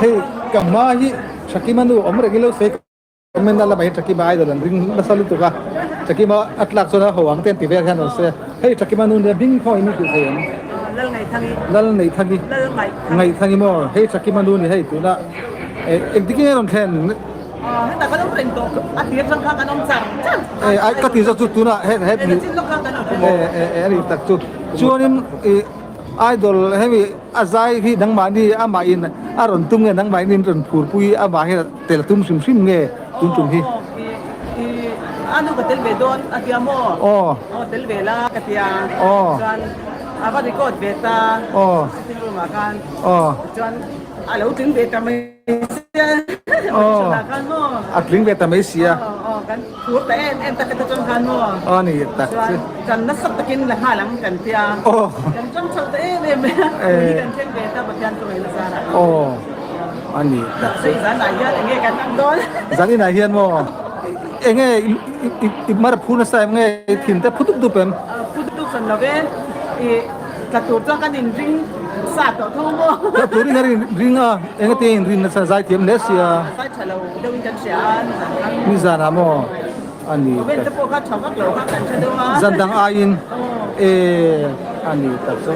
Hei ka hma hi Thakima nu awm reng ilo sawi comment a lamah hian Thakima idol an ring nasa lutuk a, Thakima a tlak chuan a ho ang te an ti vel hian rawn sawi a, hei Thakima nu nia hming khaw in hrilh thei ang. Lal Neihthangii. Ngaihthangi maw? Hei Thakima nu ni hei tuna engtik nge rawn thlen? Hetah kan awm reng tawh, a tir atang kha kan awm char char. Eh, ka ti zawk chu tunah he he mi chin lawk kha kan awm. Eh eh eh ani tak chu. Chuanin i idol hemi a zai hi nangmahni amah in a rawn tum nge nangmah in rawn phurpui amah hi tel tum hrim hrim nge tun tum hi. A nu ka tel ve dawn a tia maw? Aw. Aw tel ve la ka tia. Aw. Chuan a va record ve ta. Aw. Sitting room ah khan. Aw. Chuan a lo tling ve ta mai. A tling ve ta mai sia. Aw ni tak chu. Aw. Aw a ni tak chu. Zaninah hian maw enge i mar phu nasa em nge i thin te phu dup dup em? Tla tur chuan kan inring sa tawh tho maw? Tla turin kan inring a, engati inrin nasa zaithiam hle sia. Zai tha lo deuhin kan hria a nizan khan. Nizanah maw? A ni. Comment te pawh kha tha vak lo kha kan hre deuh a. Zan dang aiin e a ni tak chu.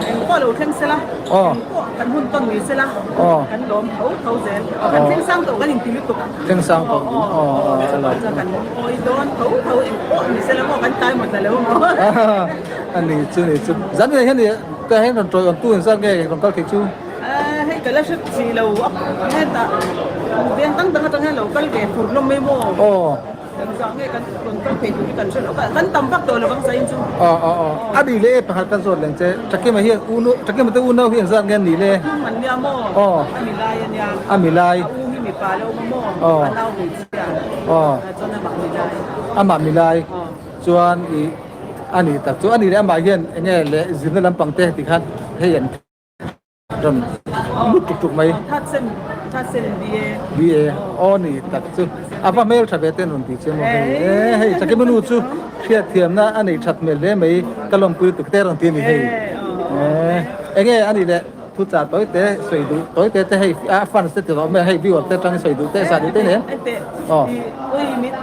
Eng pawh lo thleng sela, eng pawh kan hun tawn ni sela, kan lawm tho tho zel. Kan thleng sang tawh kan inti lutuk. Thleng sang tawh aw aw a lo. Kan awi dawn tho tho eng pawh ni sela maw kan tlai mawt la lo maw. A ni chu ni chu. Zan nei hian ka heng rawn tawi awm tu in zan nge rawn kal thei chu. Hei ka la hre chi lo a hetah veng dang dang atang hian lo kal ve fur hlawm mai maw. Aw. Engzah nge kan rawn kal thei tur hi kan hre lo. Kan tam vak tawh lo ang zain chu. Aw aw aw. A ni le e pakhat kan zawt leng che. Thakima hian u Thakima te unau hi engzat nge an nih le? Thum an nia maw? Aw. A mi lai a nia. A mi lai. A u hi mipa lo awm a maw? Aw. A nau hmeichhia. Aw. Chuan amah mi lai. Amah mi lai. Aw. Chuan i a ni tak chu a ni leh amah hian enge leh zirna lampang te ti khan hei an rawn lut tuk tuk mai. Third sem third sem BA. BA aw ni tak chu a va hmel tha ve te an rawn ti che maw hei e hei Sakima nu chu hriatthiamna a nei that hmel hle mai ka lawmpui tuk te a rawn ti a ni hei e enge a ni leh. Thu chah tawi te sawi duh tawi te te hei a fans te ti rawh mai hei viewer te atangin sawi duh te sa duh te nen aw ui min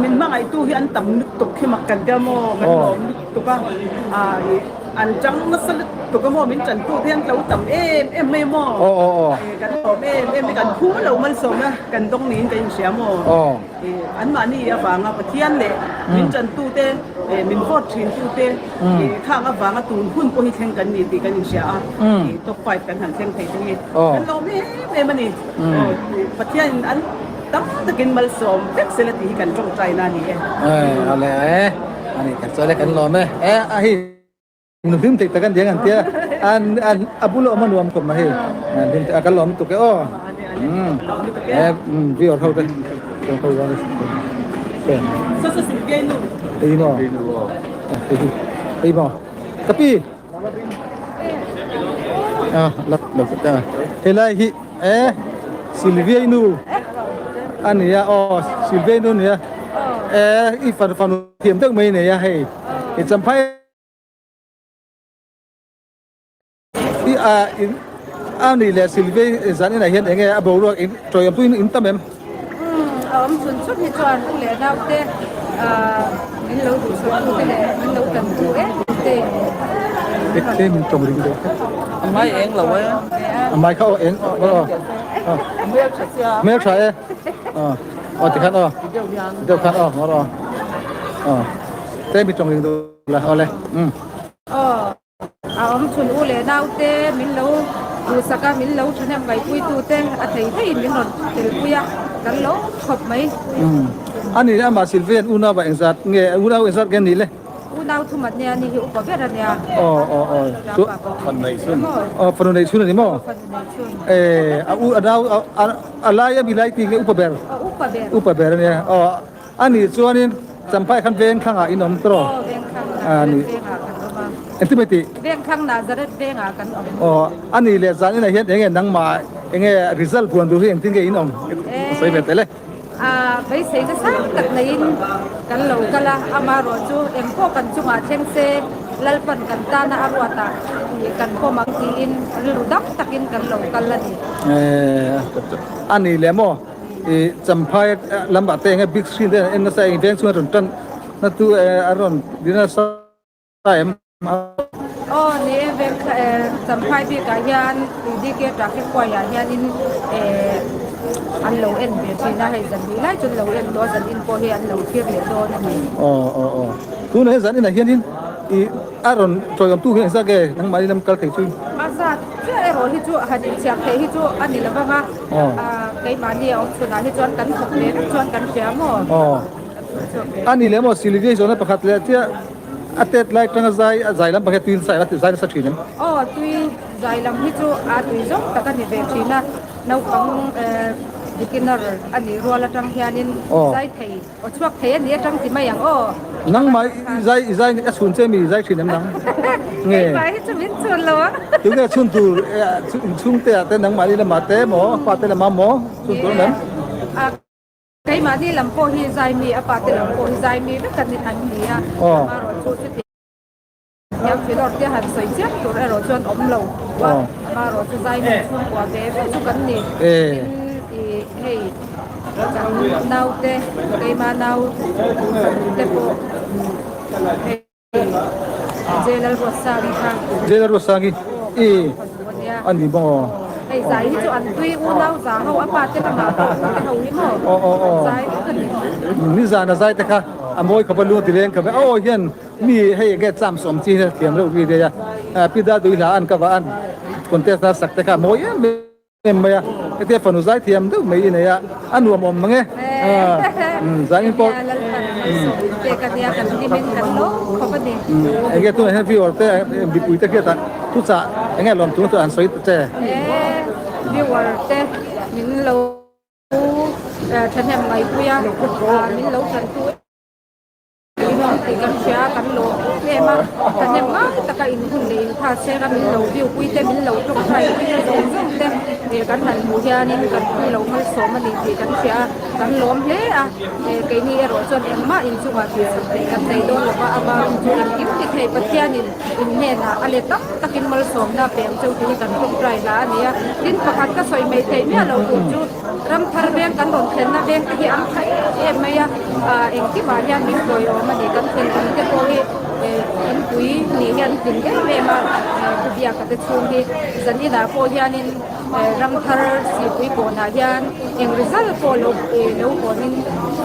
min hmangaihtu hi an tam lutuk hi mak kan tia maw kan lawm lutuk a a i an tang nasa lutuk a maw min tantu te hian lo tam em em mai maw aw aw aw kan lawm em em kan phu lo malsawm a kan dawng niin ka inhria maw aw Anmahni avanga Pathian leh min tantute, min vote thintute khang avanga tun hun pawh hi thleng kan ni tih kan inhria a, top five kan han thleng thei te hi kan lawm em em a ni. Pathianin an tam takin malsawm vek sela tih hi kan tawngtaina a ni e. Awle e, ani tak chuan kan lawm e. E a hi. Hlim thei tak an diang an tia an an a bula awm a nuam khawp mai hei hlim a kan lawm lutuk e aw e viewer ho te ho hei maw hei maw ka pi a la lo ta helai hi e Sylvia nu ania aw Sylvia nu ania e i fanu fanu thiam deuh mai nei a hei i champhai I a in a nih leh Sylvie zan inah hian enge a boruak in tawi awm in tam em? Umm a awm chhun chhun hi chuan u leh nau te ah min lo duh chhuah tu te leh min lo tan tu em te in Tlem in tawng ring deuh hlek. A mai eng lo e. A mai kha aw eng aw aw. A hmel tha sia. Hmel tha e. Aw tikhan aw. Deuh khan aw ngawr aw. Aw tlem in tawng ring deuh. La awle umm. Aw a awm chhun u leh nau te min lo duhsak a min lo thahnem ngaihpui tu te a thei thei in min rawn tel pui a kan lo khawp mai. Umm a ni le amah Sylvian unau ah engzat nge unau engzat nge a nih le? Unau thum an nia ni hi upa ber a nia. Aw aw aw chu Fanu neih chhun. Aw fanu neih chhun a ni maw? Fanu neih chhun. Eh a u a nau a lai a mi lai tih nge upa ber? Aw upa ber. Upa ber a nia aw. A nih chuanin Champhai khan Vengthlang ah in awm tawh. Aw Vengthlang Nazareth vengah kan awm a. Engti mai tih? Vengthlang Nazareth vengah kan awm. Aw a nih leh zan inah hian enge nangmah enge result puan tur hi engtin nge in awm sawi ve tel e. A beisei nasa tak neiin kan lo kal a, amaherawhchu engpawh kan chungah thleng se. Lalpan kan tana a ruatah kan pawm ang tiin rilru dam takin kan lo kal a ni. A ni leh maw? I Champhai lamah te enge big screen te en nasa eng veng chhunga rawn tan na tu a rawn din nasa em? Aw ni e veng Champhai bikah hian DK traffic huaiah hianin an lo en ve thin a, hei zan hnih lai chu an lo en tawh a, zan in pawh hi an lo thlir leh dawn a ni. Aw aw aw tunah hian zan inah hianin i a rawn tawiawmtu hi engzat nge nangmahni lam kal thei chu? A zat chiah erawh hi chu han inchhiar theih hi chu a ni lo vang a, keimahni a awm chhunah hi chuan kan thawk ve vek chuan kan hria maw? Aw a ni leh maw Silivia hi zawhna pakhat leh chiah. A tet lai tanga zai a zai lam pakhat tuiin sai a zai nasa thin em? Aw tui zai lam hi chu a tui zawng tak a ni ve thin a, naupang beginner a nih rual atang hianin zai thei aw chhuak thei a ni atang ti mai ang aw. Nangmah i zai i zai a chhun che mi i zai thin em nang? Nge? Keimah hi chu min chhun lo ang. Tunge chhun tur inchhungte ah te nangmah ni lamah te maw pa te lamah maw chhun tur em? Keimahni lam pawh hi Zaimi, a pate lam pawh hi Zaimi vek an an ni a, amaherawhchu chuti hian filawr te han sawi chiam tur erawh chuan awm lo a, amaherawhchu Zaimi chhungkua ve ve chu kan ni. Tin, ih hei kan naute, keima nau te pawh hei. Jail Ruatsangi kha. Jail Ruatsangi i a ni maw? Hei zai hi chu an tui unau za ho a pa te lamah pawh u te ho hi maw? Aw aw aw. Zai vek a ni. Nizan a zai te kha a mawi khawp a lu ti leng khawp e. Aw hian mi hei enge cham sawm chi hian a thiam reuh ri ri a. Pi Dadui hla an ka va an contest na sak te kha a mawi em em. Em mai a, hetia fanu zai thiam deuh mai i nei a, a nuam awm mang e. Zai in pawh. Enge tunah hian viewer te mipui te hriat ah thuchah enge lawm tur chu an sawi ta che. Viewer te min lo thahnem ngaihpui a, min lo tantu. Inawm tih kan hria, kan lawm em em a, thahnem ngai taka inhun leh intha seng a min lo view pui te, min lo tawngtai pui te zawng zawng te eh kan han hmuh hianin kan pu lo malsawm a ni tih kan hria a, kan lawm hle a, eh keini erawh chuan engmah inchungah tihsak theih kan nei dawn lo va, ama chu engkim ti thei Pathianin in hnenah a let tam takin malsawmna pe ang cheu tih hi kan tawngtai hla a ni a, tin pakhat ka sawi mai theih miah lo tur chu. Ram thar veng kan rawn thlenna veng te hi an tha em em mai a, ah engkimah hian min tawiawm a ni. Kan thlen awm te pawh hi eh inpui nih hi an tling em em a, eh pu Biaka te chhung hi zaninah pawh hianin eh ram thar sipui kawnah hian eng result pawh lo eh lo hawnin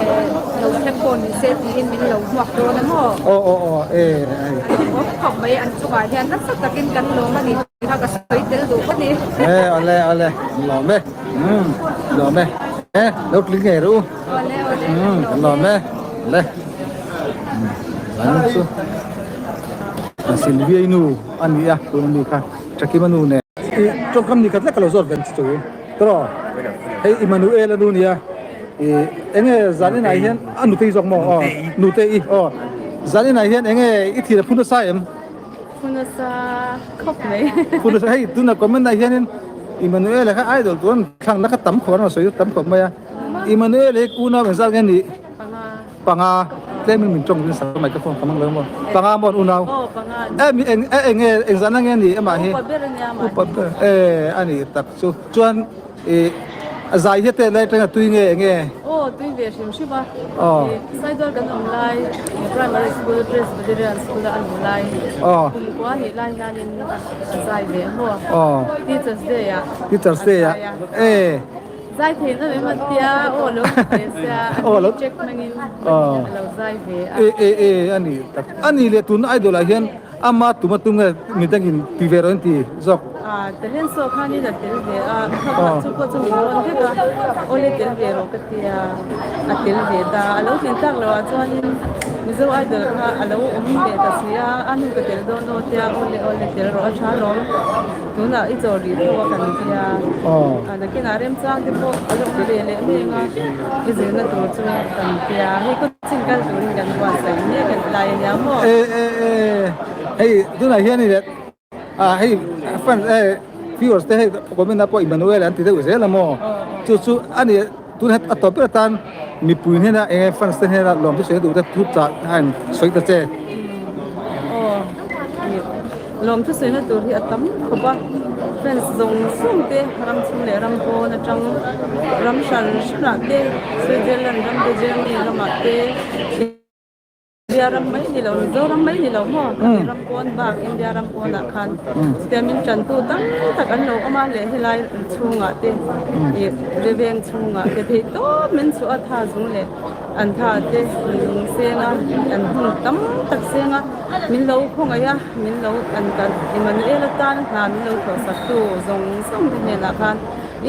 eh lo thleng pawh ni se tiin min lo hmuak dawn a maw? Aw aw aw eh. An awm khawp mai, an chungah hian nasa takin kan lawm a ni. Kha ka sawi tel duh a ni. Eh awle awle lawm e. Um lawm e. Eh lo tling ngei ru. Awle awle. Um lawm e. Le. An chu. Silvia nu ani a tun mi kha Thakima nu ne. I tawngkam ni khat lek ka lo zawt ven chu. Tro. Hei Emmanuel anu nia. I enge zanin ah hian a nute i zawk maw? Aw nute i aw. Zanin ah hian enge i thil a phun nasa em? Pu nasa khawp mai. Pu nasa hei tuna comment ah hianin Emmanuel kha idol tur an thlang na kha tam khawp an rawn sawi tam khawp mai a. Emmanuel hi unau engzat nge nih? Panga. Panga. Tlem in min tawng rin sak microphone ka hmang lo maw? Panga maw an unau? Aw panga. E mi eng e enge engzat na nge nih amah hi? Upa ber a nia amah hi. Upa ber e a nih tak chu. Chuan i a zai hi te lai atanga tui nge enge? Aw tui ve hrim hrim a. Aw. Saidawr kan awm lai primary school Presbyterian school a an awm lai. Aw. Kum kua nih lai hianin a zai ve a maw? Aw. Teachers day ah. Teachers day ah. E. Zai thei na em an tia aw lo ti ve sia. Aw lo. Check hmangin Aw. a lo zai ve a. E e e ani tak. Ani leh tun idol ah hian Ama tuma tum nge midangin ti ve rawh an ti zawk. Ah talent saw khanin a tel ve a, kha chu pawh chu min rawn vek a, awle tel ve rawh ka ti a, a tel ve ta, a lo tlin tak loh ah chuanin Mizo Idol kha a lo awm ve ta si a, a nu ka tel dawn aw tia awle awle tel rawh a tha lawm, tunah i chaw rih pawh a kan tia, ah nakinah remchang te pawh a lo awm ve leh mek a, i zirna tur chu kan tia, hei coaching kal turin kan buatsaih mek a tlai a nia maw? E e e hei tunah hian i leh ah hei fan e viewers te hei comment ah pawh Emmanuel an ti deuh zel a maw chu chu ani tun a tawp ber atan mipui hnena eng nge fans te hnena lawm chu sawi duh te thu chah a in sawi ta che. Aw. Lawmthu sawina tur hi a tam khawp a, fans zawng zawng te ram chhung leh ram pawn atang ram hran hranah te Switzerland ram te Germany ramah te India ram mai ni lo Mizoram mai ni lo maw ram pawn bak India ram pawnah khan chutia min tantu tam tak an lo awm a leh helai chhungah te ih reveng chhungah te theih tawp min chhuah a tha zung leh an tha te lung seng a an hun tam tak seng a min lo khawngaih a min lo an kan Emmanuel atan hna min lo thawh sak tu zawng zawng te hnenah khan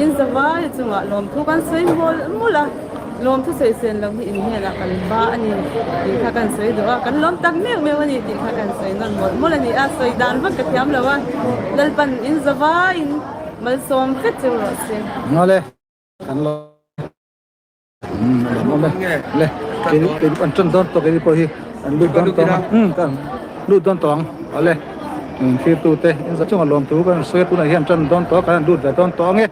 in zavai chungah lawmthu kan sawi mawlh mawlh a lawmthu sawi sen loh hi in hnenah kan va a ni tih kha kan sawi duh a kan lawm tak meuh meuh a ni tih kha kan sawi nawn mawlh mawlh a ni a sawi dan vak ka thiam lo a Lalpan in zavaiin malsawm vek cheu rawh se. Ngale kan lo. Umm a lawm awm e le kei kei an tan dawn tawh kei pawh hi an lut dawn tawh ang umm ka lut dawn tawh ang awle in thlir tu te in za chunga lawm thu kan sawi a tunah hian tan dawn tawh a kan han lut ve dawn tawh ang e.